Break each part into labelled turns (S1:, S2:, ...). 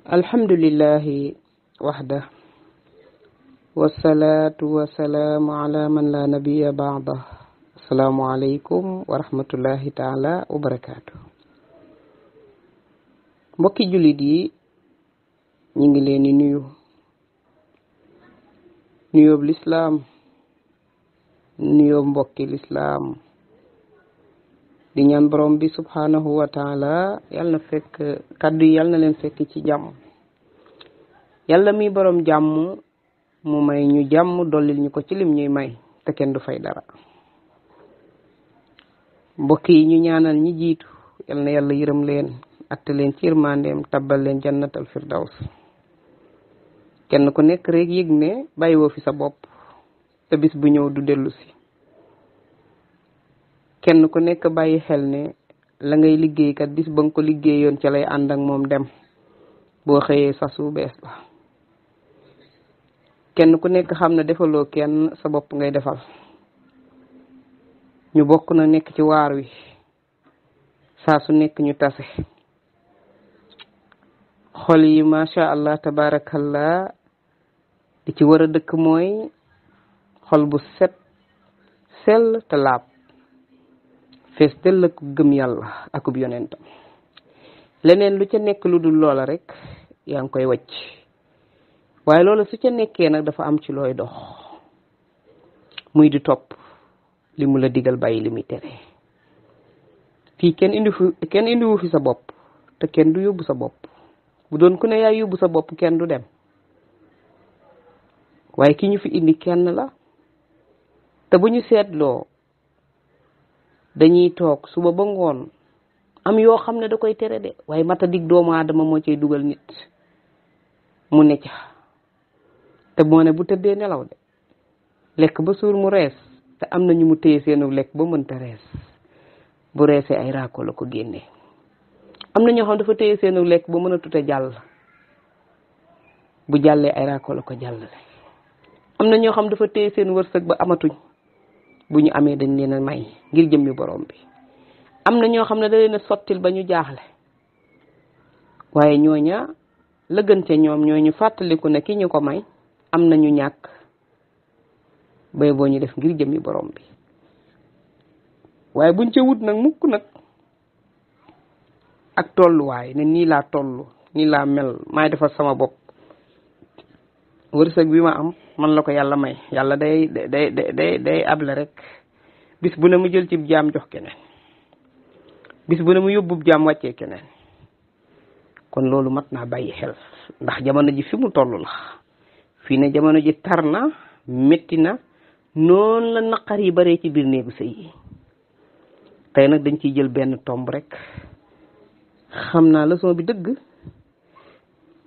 S1: alhamdulillahi waxda wasalaatu wasalaamu ala man la nabiya baada. asalaamu aleykum wa rahmatullahi taala wa barakaatu. mbokki jullit yi ñu ngi leen di nuyoob lislaam, nuyoob mbokki lislaam, di ñaan borom bi subhanahu wa taala yàlla na fekk kaddu yi yàlla na leen fekk ci jàmm. yàlla mi borom jàmm mu may ñu jàmm dollil ñu ko ci lim ñuy may te kenn du fay dara. mbokk yi ñu ñaanal ñi jiitu yal na yàlla yërëm leen atte leen ci yërmandeem tabbal leen jannatal firdaws. kenn ku nekk rek yëg ne bàyyiwoo fi sa bopp te bis bu ñëw du dellu si. kenn ku nekk bàyyi xel ne la ngay liggéey kat bis ba nga ko liggéeyoon ca lay ànd ak moom dem boo xëyee sasu bees la. kenn ku nekk xam ne defaloo kenn sa bopp ngay defal. ñu bokk na nekk ci waar wi saa su nekk ñu tase xol yi macha allah tabarakallah di ci war a dëkk mooy xol bu set sell te laab fees dell ak gëm yàlla akub yonentam. leneen lu ca nekk lu dul loola rek yaa ngi koy wacc. waaye loola su ca nekkee nag dafa am ci looy dox muy di topp li mu la digal bàyyi li muy tere. fii kenn indiwu fi sa bopp te kenn du yóbbu sa bopp. bu doon ku ne yaay yóbbu sa bopp kenn du dem. waaye ki ñu fi indi kenn la. te bu ñu seetloo dañuy toog suba ba ngoon am yoo xam ne da koy tere de waaye mata dig doomu aadama moo cay dugal nit mu ne ca te moo ne bu tëddee nelaw de lekk ba suur mu rees te am na ñu mu téye seenu lekk ba mënta rees bu reesee ay raako la ko génnee. am na ñoo xam dafa téye seenu lekk ba mën a tute jàll bu jàllee ay raako la ko jàllale. am na ñoo xam dafa téye seen wërsëg ba amatuñ bu ñu amee dañ leen a may ngir jëmmi borom bi. am na ñoo xam ne da leen a sottil ba ñu jaaxle waaye ñooña la gën ca ñoom ñoo ñu fàttaliku ne ki ñu ko may am na ñu ñàkk bay boo ñu def ngir jëmmi borom bi. waaye buñ ca wut nag mukk nag ak tolluwaay ne nii laa toll nii laa mel maay defal sama bopp. wërsëg bi ma am man la ko yàlla may. yàlla day able rek bis bu ne mu jël ci jaam jox keneen bis bu ne mu yóbbu jaam wàccee keneen. kon loolu mat naa bàyyi xel ndax jamono ji fi mu toll la. fii ne jamono ji tar na métti na noonu la naqar yi baree ci biir néegu sëy yi. tey nag dañ ciy jël benn tomb rek xam naa leçon bi dëgg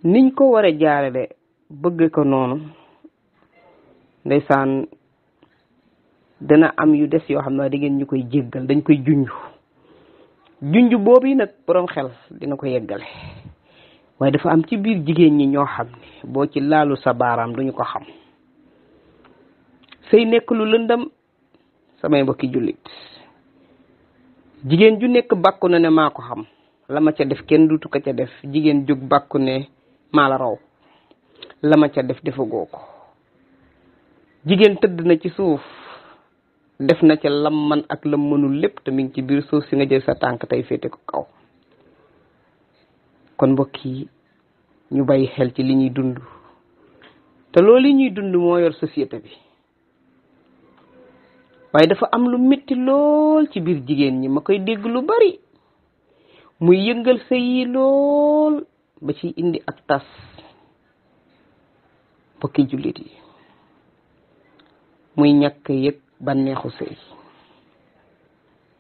S1: niñ ko war a jaarale bëgg ko noonu ndeysaan dana am yu des yoo xam ne da ngeen ñu koy jéggal. dañ koy junj boobu nag borom xel dina ko yeggale. waaye dafa am ci biir jigéen ñi ñoo xam ne boo ci laalu sa baaraam duñu ko xam. sëy nekk lu lëndam samay mbokki jullit. jigéen ju nekk bàkku na ne maa ko xam la ma ca def kenn dutu ko ca def. jigéen jóg bàkku ne maa la raw la ma ca def defagoo ko. jigéen tëdd na ci suuf def na ca lam man ak lam mënul lépp te mi ngi ci biir suuf si nga jël sa tànk tey féete ko kaw. kon mbokk yi ñu bàyyi xel ci li ñuy dund te loolu li ñuy dund moo yor société bi. waaye dafa am lu metti lool ci biir jigéen ñi ma koy dégg lu bari muy yëngal sëy yi lool ba ci indi ak tas. mbokki jullit yi muy ñàkk yëg bànneexu sëy.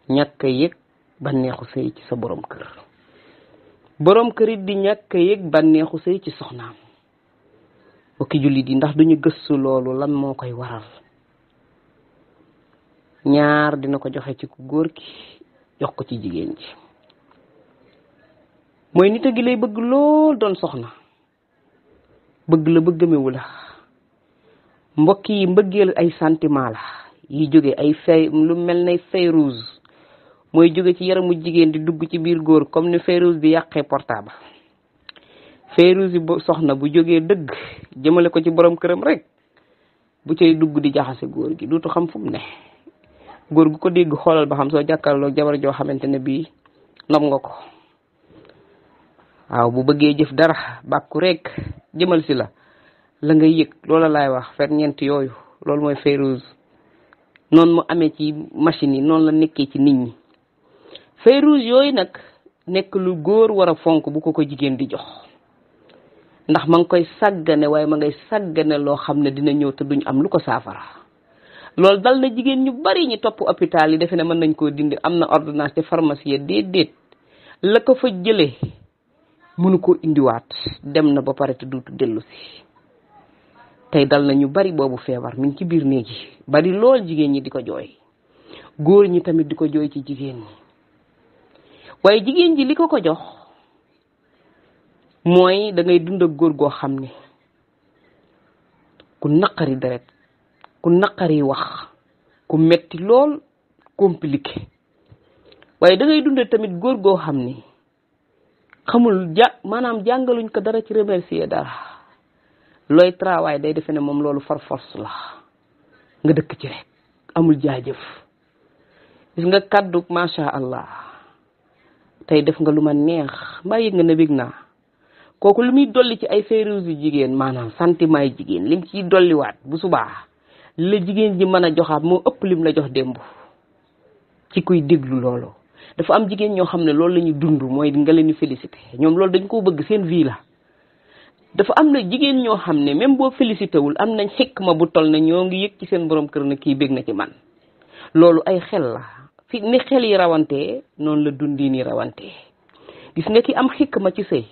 S1: ñàkk yëg bànneexu sëy ci sa borom kër. borom kër it di ñàkk yëg bànneexu sëy ci soxnaam. mbokki jullit yi ndax duñu gëstu loolu lan moo koy waral. ñaar dina ko joxe ci ku góor ki jox ko ci jigéen ji. mooy nit a gi lay bëgg lool doon soxna bëgg la bëggamewu la. mbokk yi mbëggeel ay sentiment la yi jóge ay fay lu mel ne fay rouge mooy jóge ci yaramu jigéen di dugg ci biir góor comme ni fay rouge di yàqee portable. féerusi bu soxna bu jógee dëgg jëmale ko ci borom këram rek bu cay dugg di jaxase góor gi duutu xam fu mu ne. góor gu ko dégg xoolal ba xam soo jàkkaarloo jabar joo xamante ne bii nopp nga ko. waaw bu bëggee jëf dara bàkku rek jëmal si la ngay yëg loola laay wax fer ñeent yooyu loolu mooy féeruse. noonu mu amee ci machine yi noonu la nekkee ci nit ñi. féeruse yooyu nag nekk lu góor war a fonk bu ko jigéen di jox ndax ma ngi koy sàggane waaye ma ngay sàggane loo xam ne dina ñëw te duñ am lu ko saafara. loolu dal na jigéen ñu bari ñi topp hôpital yi defe ne mën nañ koo dindi am na ordonnance te pharmacie déedéet la ko fa jëlee mënu ko indiwaat dem na ba pare te duutu dellu si. tey dal na ñu bari boobu feebar mi ngi ci biir néeg yi bari lool jigéen ñi di ko jooy góor ñi tamit di ko jooy ci jigéen ñi. waaye jigéen ji li ko jox mooy da ngay dund ak góor goo xam ne ku naqari deret ku naqari wax ku metti lool compliqué. waaye da ngay dund tamit góor goo xam ni xamul maanaam jàngaluñ ko dara ci remercier dara looy travail day defe ne moom loolu far force la nga dëkk ci rek amul jaajëf. gis nga kaddu macha allah tey def nga lu ma neex mbaa yëg nga ne bég naa kooku lu muy dolli ci ay féeruse yu jigéen maanaam sentiment yi jigéen lim ciy dolliwaat bu subaa la jigéen ji mën a joxaat moo ëpp lim la jox démb ci kuy déglu loolu. dafa am jigéen ñoo xam ne loolu la ñu dund mooy nga leen di félicité ñoom loolu dañ koo bëgg seen vie la. dafa am na jigéen ñoo xam ne même boo félicité wul am nañ xikma bu toll ne ñoo ngi yëg ci seen borom kër na kii bég na ci man. loolu ay xel la fi ni xel yi rawantee noonu la dundi ni rawantee. gis nga ki am xikma ci sëy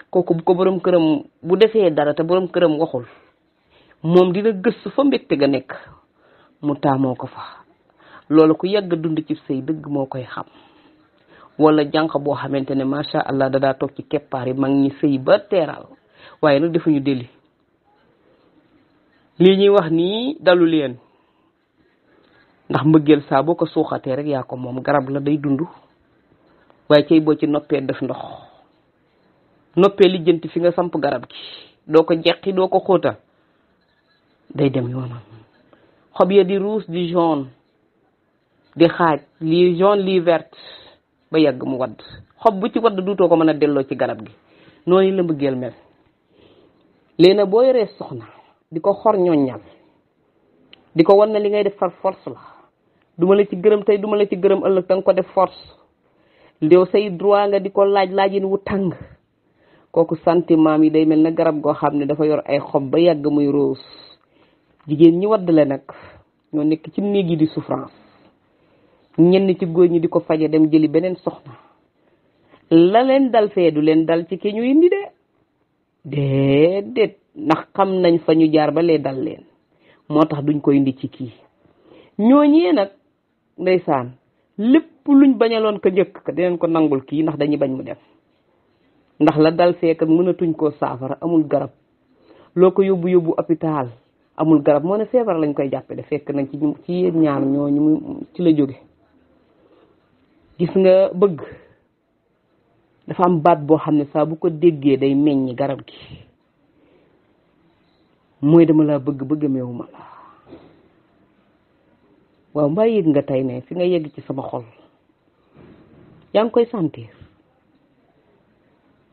S1: kooku bu ko borom këram bu defee dara te borom këram waxul moom dina gëstu fa mbégte ga nekk mu taamoo ko fa. loolu ku yàgg dund ci sëy dëgg moo koy xam. wala jànq boo xamante ne macha allah dadaa toog ci keppaar yi mag ñi sëy ba teeral waaye nag defuñu deli. lii ñuy wax nii dalu leen ndax mbëggeel saa boo ko suuxatee rek yaa ko moom garab la day dund waaye cay boo ci noppee def ndox noppee lijjanti fi nga samp garab gi doo ko jeqi doo ko xóotal day dem yoonam. xob ya di rouge di jaune di xaaj lii jaune lii verte ba yàgg mu wadd xob bu ci wadd duutoo ko mën a delloo ci garab gi. noonu la mbëggeel mel. léena boo yoree soxna di ko xor ñoññal di ko wan ne li ngay def far force la duma la ci gërëm tey duma la ci gërëm ëllëg danga ko def force ndew say droit nga di ko laajin wu tàng kooku sentiment yi day mel na garab goo xam ne dafa yor ay xob ba yàgg muy rose. jigéen ñi waddale nag ñoo nekk ci néeg yi di souffrance ñenn ci góor ñi di ko faje dem jëli beneen soxna la leen dal fee du leen dal ci ki ñu indi de déedéet ndax xam nañ fa ñu jaar ba lee dal leen moo tax duñ ko indi ci kii. ñooñee nag ndeysaan lépp luñ bañaloon ko njëkk ka dinañ ko nangul kii ndax dañuy bañ mu dem ndax la dal fee kat mënatuñ koo saafara amul garab loo ko yóbbu hôpital amul garab moo ne feebar lañ koy jàppe de fekk nañ ci yéen ñaar ñooñu ci la jóge. gis nga bëgg dafa am baat boo xam ne saa bu ko déggee day meññ garab gi mooy dama laa bëgg meewuma la. waaw mbaa yëg nga tey ne fi nga yegg ci sama xol yaa ngi koy sentir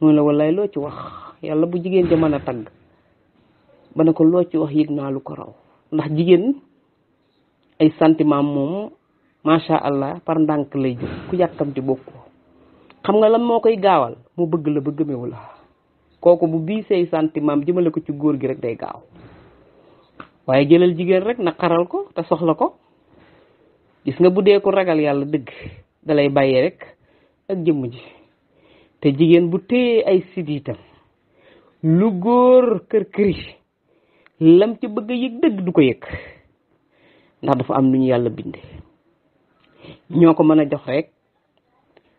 S1: mooy la wallaay loo ci wax yàlla bu jigéen ja mën a tagg ba ne ko loo ci wax yëg naa lu ko raw ndax jigéen ay sentiment moom macha allah par ndànk lay jóg ku yàkkamti bokku xam nga lan moo koy gaawal mu bëgg la ba gëmewu la kooku bu bii say sentiment jëmale ko ci góor gi rek day gaaw waaye jëlal jigéen rek na xaral ko te soxla ko. gis nga bu dee ko ragal yàlla dëgg dalay bàyyee rek ak jëmm ji te jigéen bu téye ay sidiitam lu góor kër këri lam ci bëgg a yëg dëgg du ko yëg ndax dafa am lu ñu yàlla binde ñoo ko mën a jox rek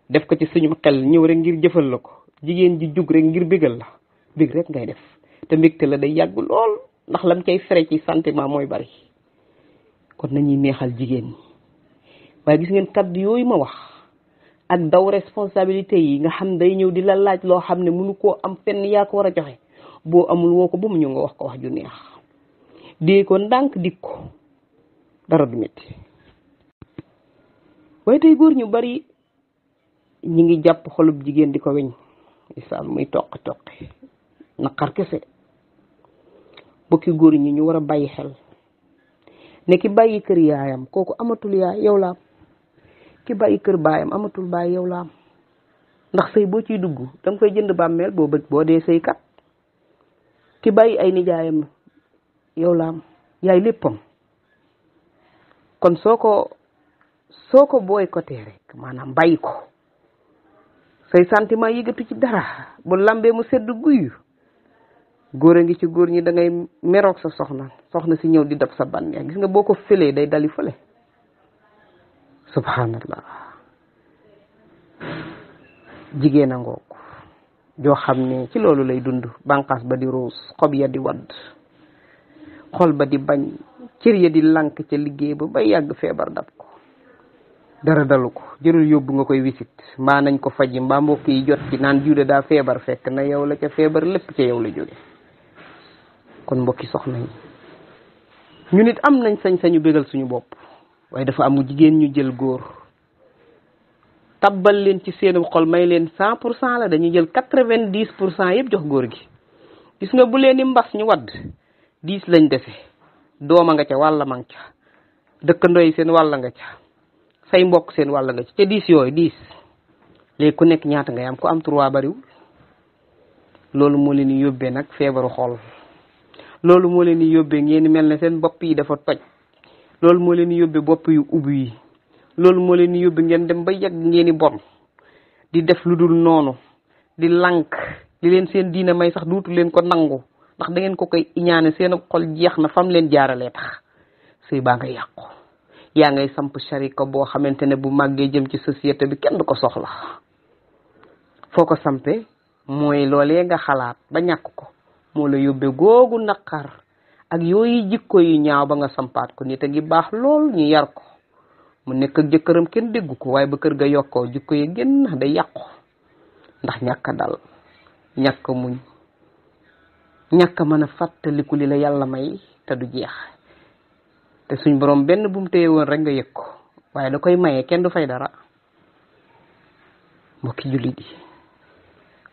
S1: def ko ci suñu xel ñëw rek ngir jëfal la ko. jigéen ji jug rek ngir bégal la bég rek ngay def te mbégte la day yàgg lool ndax lam cay fere ci sentiment mooy bari. kon nañuy neexal jigéen ñi waaye gis ngeen kaddu yooyu ma wax ak daw responsabilité yi nga xam day ñëw di la laaj loo xam ne mënu koo am fenn yaa ko war a joxe boo amul woo ko ba mu ñëw nga wax ko wax ju neex dee ko ndànk dik ko dara du metti waaye tey góor ñu bari ñi ngi jàpp xolub jigéen di ko weñ isaan muy toqi naqar kese bokki góor ñi ñu war a bàyyi xel ne ki bàyyi kër yaayam kooku amatul yaay yow la am ki bàyyi kër baayam amatul baay yow la am ndax sëy boo ciy dugg da nga fay jënd bàmmeel boo dee sëy kat ki bàyyi ay nijaayam yow la am yaay léppam kon soo ko boycotté rek maanaam bàyyi ko say sentiment yëgatu ci dara bu lambee mu sedd guyu góor a ngi ci góor ñi da ngay meroog sa soxna si ñëw di dab sa bànneex gis nga boo ko fëlee day dali fële subhanallah jigéen a ngoog joo xam ne ci loolu lay dund bànqaas ba di ruus xob ya di wadd xol ba di bañ cër ya di lànk ca liggéey ba bay yàgg feebar dab ko dara dalu ko jërul yóbbu nga koy wisit mbaa nañ ko faji mbaa mbokk yi jot ci naan juude daa feebar fekk na yow la ca feebar lépp ca yow la jóge kon mbokki soxna yi ñu nit am nañ sañ-sañu bégal suñu bopp waaye dafa amu jigéen ñu jël góor tabbal leen ci seen xol may leen 100% la dañuy jël 90% yëpp jox góor gi gis nga bu leen ni mbas ñu wadd 10 lañ defe dooma nga ca wàlla ma nga ca dëkkandoo yi seen wàlla nga ca say mbokk seen wàlla nga ca 10 yooyu 10 léegi ku nekk ñaata ngay am ku am 3 bariwul loolu moo leen di yóbbee nag feebaru xol loolu moo leen di yóbbee ngeen mel ne seen bopp yi dafa toj loolu moo leen di yóbbee bopp yu ubbi yi loolu moo leen di yóbbee ngeen dem ba yàgg ngeen di bon di def lu dul noonu di lànk li leen seen diina may sax duutu leen ko nangu ndax da ngeen ko koy iñaane seen xol jeex na fam leen jaaralee tax sëy baa nga yàqu yaa ngay samp sharika boo xamante ne bu màggee jëm ci société bi kenn du ko soxla foo ko sampe mooy loolee nga xalaat ba ñàkk ko moo la yóbbee googu naqar ak yooyu jikko yu ñaaw ba nga sampaat ko nit a ngi baax lool ñu yar ko mu nekk ak jëkkëram kenn déggu ko waaye ba kër ga yokkoo jikko yi génn day yàqu ndax ñàkk dal ñàkk muñ ñàkk mën a fàttaliku li la yàlla may te du jeex te suñ borom benn bu mu téye woon rek nga yëg ko waaye da koy maye kenn du fay dara mbokki jullit yi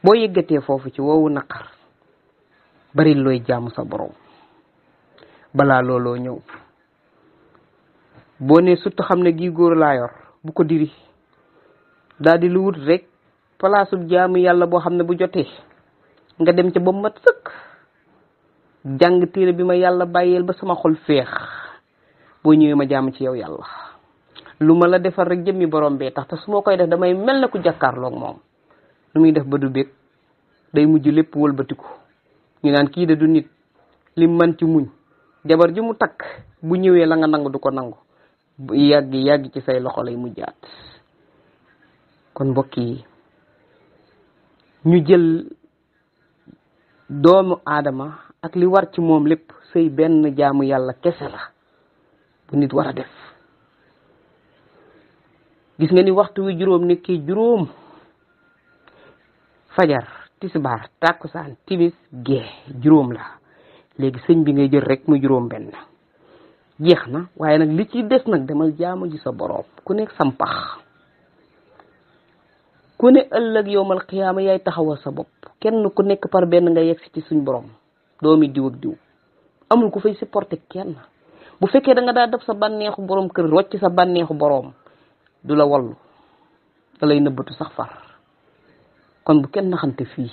S1: boo yëggatee foofu ci woowu naqar bari looy jaamu sa borom balaa looloo ñëw boo ne surtout xam ne gii góor laa yor bu ko diri daal di lu wut rek palaasub jaamu yàlla boo xam ne bu jotee nga dem ca ba mat sëkk jàng téere bi ma yàlla bàyyeel ba sama xol féex boo ñëwee ma jaamu ci yow yàlla lu ma la defal rek jëmmi borom bee tax te su ma koy def damay mel na ku jàkkaarloog moom lu muy def ba du bég day mujj lépp wëlbatiku ñu naan kii de du nit lim man ci muñ jabar ji mu takk bu ñëwee la nga nangu du ko nangu bu yàgg ci say loxo lay mujjaat kon mbokk yi ñu jël doomu aadama ak li war ci moom lépp sëy benn jaamu yàlla kese la bu nit war a def gis nga ni waxtu wi juróom nekkee juróom fajar tisbaar tàkkusaan timis gee juróom la léegi sëñ bi ngay jël rek mu juróom benn jeex na waaye nag li ci des nag demal jaamu ji sa boroom ku nekk sampax ku ne ëllëg yowmal xiyaama yaay taxawal sa bopp kenn ku nekk par benn nga yegg si ci suñ borom doomi diw ak diw amul ku fay supporter kenn bu fekkee da nga daa def sa bànneexu borom kër rocc sa bànneexu borom du la wallu da lay nëbbatu sax far kon bu kenn naxante fii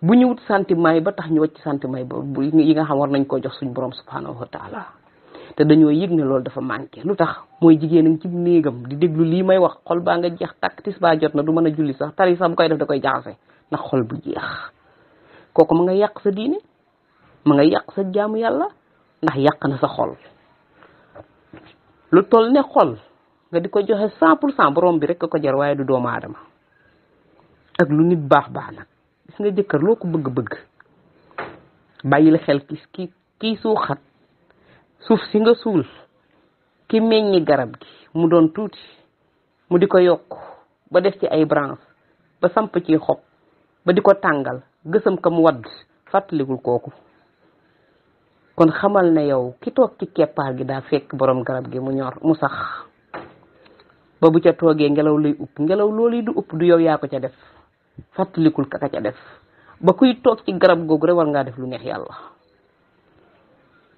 S1: bu ñu wut sentiment yi ba tax ñu wacc sentiment yi ba yi nga xam war nañ koo jox suñ borom subhanahu wa taala te dañoo yëg ne loolu dafa manqué lu tax mooy jigéen a ngi ci néegam di déglu lii may wax xol baa nga jeex tàkk tis baa jot na du mën a julli sax tari sax bu koy def da koy jaxase ndax xol bu jeex kooku ma nga yàq sa diine ma nga yàq sa jaamu yàlla ndax yàq na sa xol lu toll ne xol nga di ko joxe 100% borom bi rek ko jar waaye du doomu aadama ak lu nit baax nag gis nga jëkkër loo ko bëgg-bëgg bàyyi la xel kii suuxat suuf si nga suul ki meññi garab gi mu doon tuuti mu di ko yokk ba def ci ay branche ba samp ci xob ba di ko tàngal gësam ka mu wadd fàttalikul kooku. kon xamal ne yow ki toog ci keppaar gi daa fekk borom garab gi mu ñor mu sax ba bu ca toogee ngelaw lay upp ngelaw loolu du upp du yow yaa ko ca def fàttalikul ka ca def ba kuy toog ci garab googu rek war ngaa def lu neex yàlla.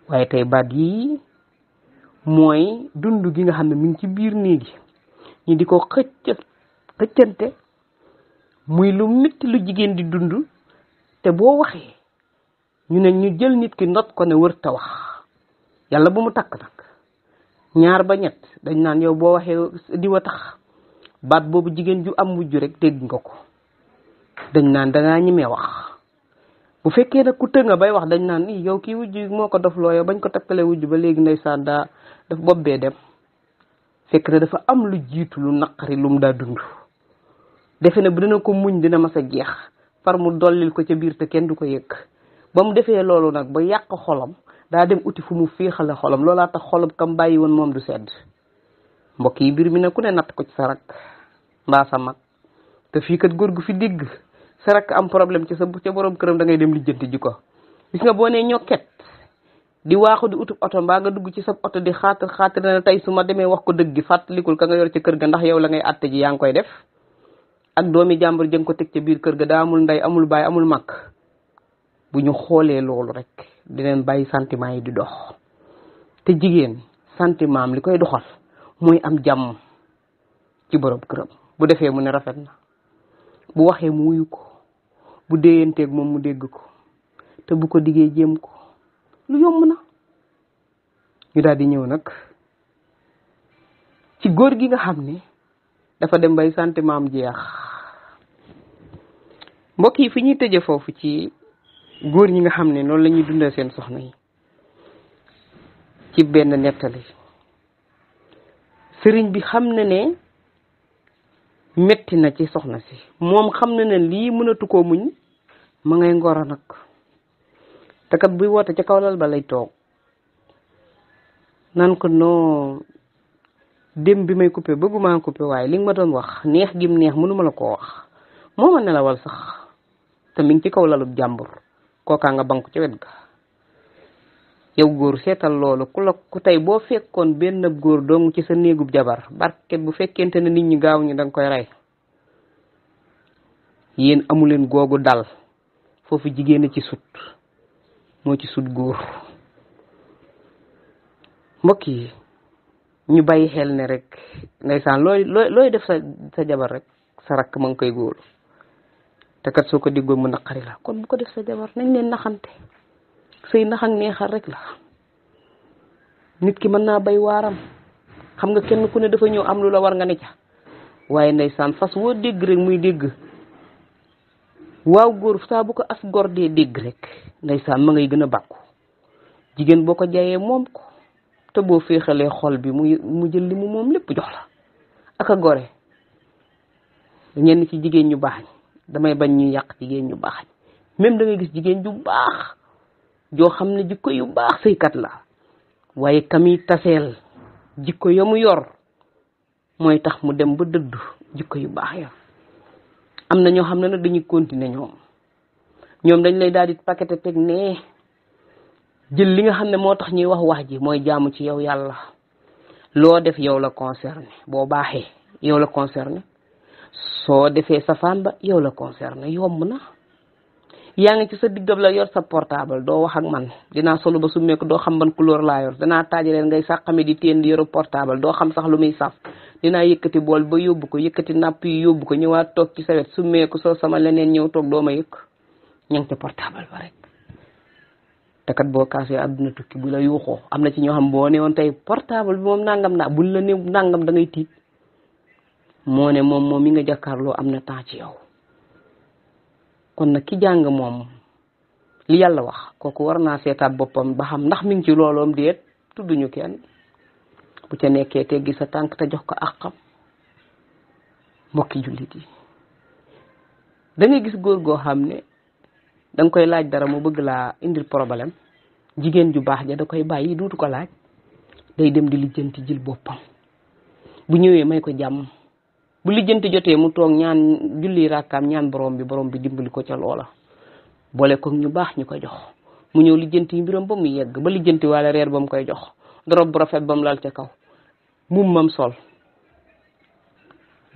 S1: waaye tey baat yi mooy dund gi nga xam ne mi ngi ci biir néegi ñu di ko xëccante muy lu metti lu jigéen di dund te boo waxee ñu ne ñu jël nit ki ndot ko ne wër ta wax yàlla bu mu takk nag ñaar ba ñett dañ naan yow boo waxee di wa tax baat boobu jigéen ju am wujju rek dégg nga ko dañ naan dangaa ñemee wax. bu fekkee nag ku tënga bay wax dañ naan yow kii wujju moo ko dof looyo bañ ko takkale wujju ba léegi ndeysaan daa daf bobbee dem fekk na dafa am lu jiitu lu naqari lu mu daa dund defe ne bu dina ko muñ dina mas a jeex far mu dollil ko ca biir te kenn du ko yëg ba mu defee loolu nag ba yàq xolam daa dem uti fu mu féexale xolam loolaa tax xolam kam bàyyi woon moom du sedd. mbokk yi mbir mi nag ku ne natt ko ci sa rak mbaa sa mag te fii kat góor gu fi digg sa rak am problème ci sa ca borom këram da ngay dem lijjanti ji ko. gis nga boo nee ñokket di waaxu di utub oto mbaa nga dugg ci sa oto di xaatir na tey su ma demee wax ko dëgg gi fàttalikul ka nga yor ca kër ga ndax yow la ngay àtte ji yaa ngi koy def ak doomi jàmbur jëng ko teg ca biir kër ga daa amul ndey amul baay amul mag. bu ñu xoolee loolu rek dineen bàyyi sentiment yi di dox te jigéen sentiment am li koy doxal mooy am jàmm ci borom këram bu defee mu ne rafet na bu waxee mu wuyu ko bu déyanteeg moom mu dégg ko te bu ko diggee jéem ko lu yomb na. ñu daal di ñëw nag ci góor gi nga xam ne dafa dem bay sentiment am jeex. mbokk yi fi ñuy tëje foofu ci góor ñi nga xam ne noonu la ñuy dundal seen soxna yi ci benn nettali sëriñ bi xam na ne metti na ci soxna si moom xam na ne lii mënatu koo muñ ma ngay ngoro nag te kat buy woote ca kaw lal ba lay toog nan ko noo dem bi may coupé bëgguma coupé waaye li nga ma doon wax neex gim neex mënuma la koo wax moo ma nelawal sax te mi ngi ci kaw lalub jàmbur kookaa nga banku ca wet ga. yow góor seetal loolu ku tey boo fekkoon benn góor dong ci sa néegub jabar barket bu fekkente ne nit ñi gaaw ñu danga koy rey. yéen amuleen googu dal foofu jigéen a ci sut moo ci sut góor. mbokk yi ñu bàyyi xel ne rek ndeysaan looy def sa jabar rek sa rakk ma ngi koy góor te kat soo ko diggoo mu naqari la kon bu ko def sa jabar nañ leen naxante sëy nax ak neexal rek la. nit ki mën naa bay waaram xam nga kenn ku ne dafa ñëw am lu la war nga ne ca waaye ndeysaan fas woo dégg rek muy dégg waaw góor saa bu ko as gor dee dégg rek ndeysaan ma ngay gën a bàkku. jigéen boo ko jaayee moom ko te boo féexalee xol bi mu jël li mu moom lépp jox la ak a gore. ñenn ci jigéen ñu baax ñi damay bañ ñu yàq jigéen ñu baax même da ngay gis jigéen ju baax joo xam ne jikko yu baax sëykat la waaye kami taseel jikko ya mu yor mooy tax mu dem ba dëddu jikko yu baax ya. am na ñoo xam ne nag dañuy continuer ñoom dañ lay daal di paqueté teg ne jël li nga xam ne moo tax ñuy wax ji mooy jaamu ci yow yàlla loo def yow la concerné boo baaxee yow la concerné soo defee safaan ba yow la concerné yomb na. yaa ngi ci sa diggab la yor sa portable doo wax ak man dinaa solu ba summeeku doo xam ban couleur laa yor danaa taajaleen ngay sàqami di teen di yoru portable doo xam sax lu muy saf dinaa yëkkati bool ba yóbbu ko yëkkati napp yi yóbbu ko ñëwaat toog ci sa wet summeeku soo sama leneen ñëw toog doo ma yëkk ña ngi ca portable ba rek. te kat boo kaasee àdduna tukki bu la yuuxoo am na ci ñoo xam boo ne woon tey portable bi moom nangam naa buñ la ne nangam da ngay tiit moo ne moom mi nga jàkkaarloo am na temps ci yow. kon nag ki jàng moom li yàlla wax kooku war naa seetaat boppam ba xam ndax mi ngi ci looloom déet tudduñu kenn bu ca nekkee teggi sa tànk te jox ko àqam. mbokki jullit yi da ngay gis góor goo xam ne danga koy laaj dara mu bëgg laa indil problème jigéen ju baax ja da koy bàyyi duutu ko laaj day dem di lijjanti jël boppam bu ñëwee may ko jàmm bu lijjanti jotee mu toog ñaan julli rakkaam ñaan borom bi dimbali ko ca loola boole ko ñu baax ñu ko jox mu ñëw lijjanti mbiram ba mu yegg ba lijjanti wala reer ba mu koy jox dorob bu rafet ba mu lal ca kaw mam sol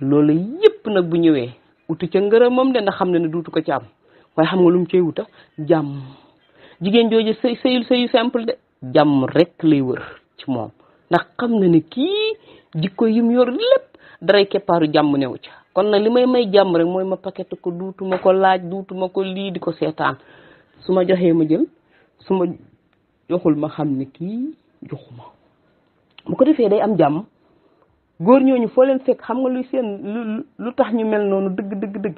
S1: loolu yépp nag bu ñëwee utu ca ngërëm moom de ndax xam ne duutu ko ci am waaye xam nga lu mu cey wuta jàmm jigéen jooju sëyu simple de jàmm rek lay wër ci moom ndax xam na ne kii jikko yim yor lépp daray keppaaru jàmm newu ca kon nag li may jàmm rek mooy ma paquet ko duutuma ko laaj duutuma ko lii di ko seetaan su ma joxee ma jël su ma joxul ma xam ne kii joxuma bu ko defee day am jàmm góor ñooñu foo leen fekk xam nga luy seen lu tax ñu mel noonu dëgg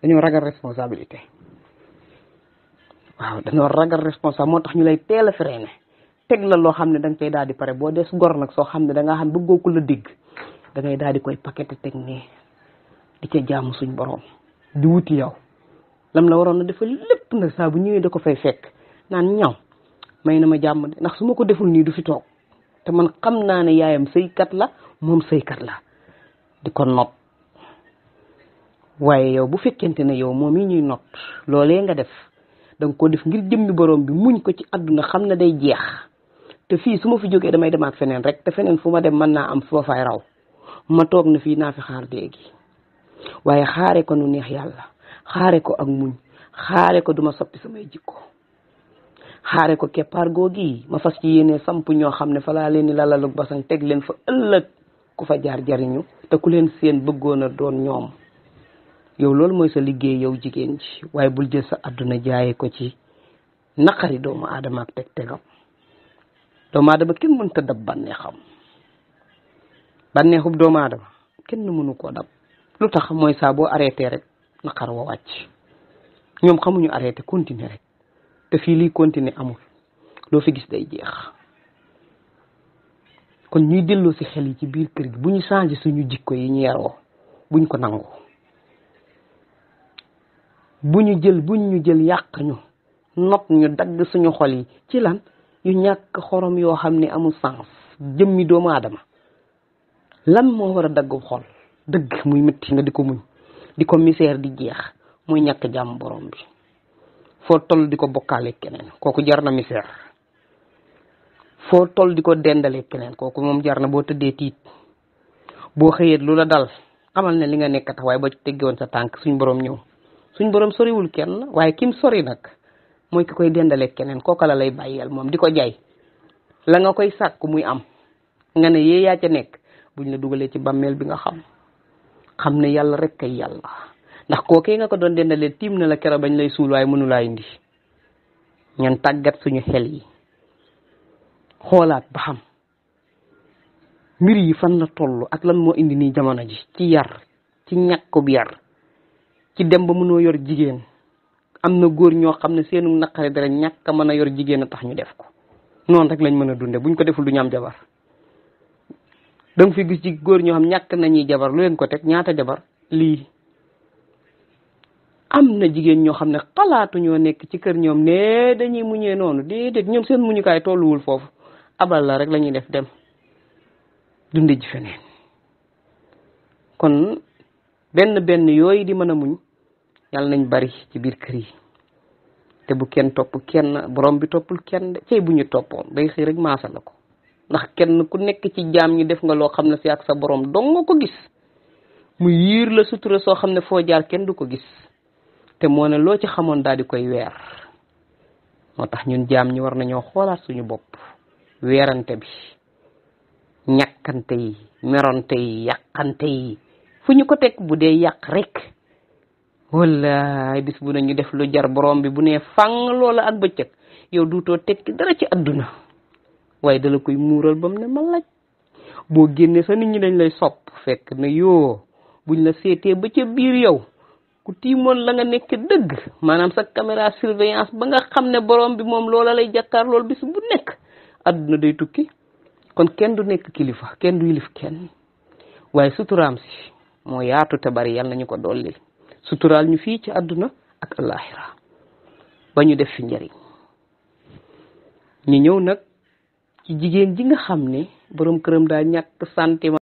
S1: dañoo ragal responsabilité waaw dañoo ragal responsable moo tax ñu lay teel a freiné teg la loo xam ne da nga koy daal di pare boo des gor nag soo xam ne da nga xam bëggoo ko la dégg da ngay daal di koy paqueté teg ne di ca jaamu suñ borom di wuti yow lam la waroon a defal lépp nag saa bu ñëwee da ko fay fekk naan ñaw may na ma jàmm de ndax su ma ko deful nii du fi toog te man xam naa ne yaayam sëykat la moom sëykat la di ko not waaye yow bu fekkente ne yow moom yi ñuy not loolee nga def danga ko def ngir jëmmi borom bi muñ ko ci àdduna xam ne day jeex te fii su ma fi jógee damay demaat feneen rek te feneen fu ma dem mën naa am fu ma fay raw ma toog na fii naa fi xaar léegi waaye xaare ko nu neex yàlla xaare ko ak muñ xaare ko duma soppi samay jikko xaare ko keppaar googi ma fas ci yéene samp ñoo xam ne fa laa leen di lalalug basang teg leen fa ëllëg ku fa jaar jariñu te ku leen seen bëggoon a doon ñoom yow loolu mooy sa liggéey yow jigéen ji waaye bul jël sa àdduna jaaye ko ci naqari doomu aadama ak tegam doomu aadama kenn mënta dab bànneexub doomu aadama kenn mënu koo dab lu tax mooy saa boo arrêté rek naqar wa wàcc ñoom xamuñu arrêté continuer rek te fii liy continuer amul loo fi gis day jeex kon ñuy delloo ci xel yi ci biir kër gi bu ñu changé suñu jikko yi ñu yaroo buñ ko nangu buñ ñu jël yàq ñu not ñu dagg suñu xol yi ci lan yu ñàkk xorom yoo xam ne amul sens jëmmi doomu aadama lan moo war a daggu xol dëgg muy métti nga di ko muñ di ko misère di jeex muy ñàkk jàmm borom bi foo toll di ko bokkaale keneen kooku jar na misère foo toll di ko dendale keneen kooku moom jar na boo tëddee tiit boo xëyee lu la dal xamal ne li nga nekk tax waaye ba teggewoon sa tànk suñ borom ñëw suñ borom soriwul kenn waaye kim sori nag mooy ki koy dendale keneen kooka la lay bàyyeel moom di ko jaay la nga koy sàkk muy am nga ne yee yaa ca nekk buñ la dugalee ci bàmmeel bi nga xam ne yàlla rek kay yàlla ndax kookee nga ko doon dendalee tiim na la keroog bañ lay suul waaye mënu laa indi ñan tàggat suñu xel yi xoolaat ba xam mbir yi fan la toll ak lan moo indi nii jamono ji ci yar ci ñàkkub yar ci dem ba mënoo yor jigéen am na góor ñoo xam ne seenu naqare dara ñàkk a mën a yor jigéen a tax ñu def ko noonu rek lañ mën a dunde buñ ko deful du ñu am jabar da nga fi gis ci góor ñoo xam ñàkk nañuy jabar lu leen ko teg ñaata jabar lii am na jigéen ñoo xam ne xalaatu ñoo nekk ci kër ñoom ne dañuy muñee noonu déedéet ñoom seen muñukaay tolluwul foofu abal la rek la ñuy def dem dunde ji feneen kon benn yooyu di mën a muñ yàlla nañ bari ci biir kër yi te bu kenn topp kenn borom bi toppul kenn de cey bu ñu toppoon day xëy rek maasa la ko ndax kenn ku nekk ci jaam ñi def nga loo xam ne si ak sa borom dong nga ko gis mu yiir la sutura soo xam ne foo jaar kenn du ko gis te moo ne loo ci xamoon daal di koy weer moo tax ñun jaam ñi war nañoo xoolaat suñu bopp weerante bi ñàkkante yi meronte yi yàqante yi fu ñu ko teg bu dee yàq rek wallaay bis bu nañu def lu jar borom bi bu nee fang loola ak bëccëg yow duutoo tekki dara ci àdduna waaye dala koy muural bam ne ma laaj boo génnee sa nit ñi dañ lay sopp fekk na yoo buñ la seetee ba ca biir yow ku tiimoon la nga nekk dëgg maanaam sa caméra surveillance ba nga xam ne borom bi moom loola lay jàkkaar lool bis bu nekk àdduna day tukki kon kenn du nekk kilifa kenn du yilif kenn waaye suturaam si moo yaatu te bari yal nañu ko dolli suturaal ñu fii ci àdduna ak alaxira ba ñu def fi njariñ ñu ñëw nag ci jigéen ji nga xam ne borom këram daa ñàkk sentiment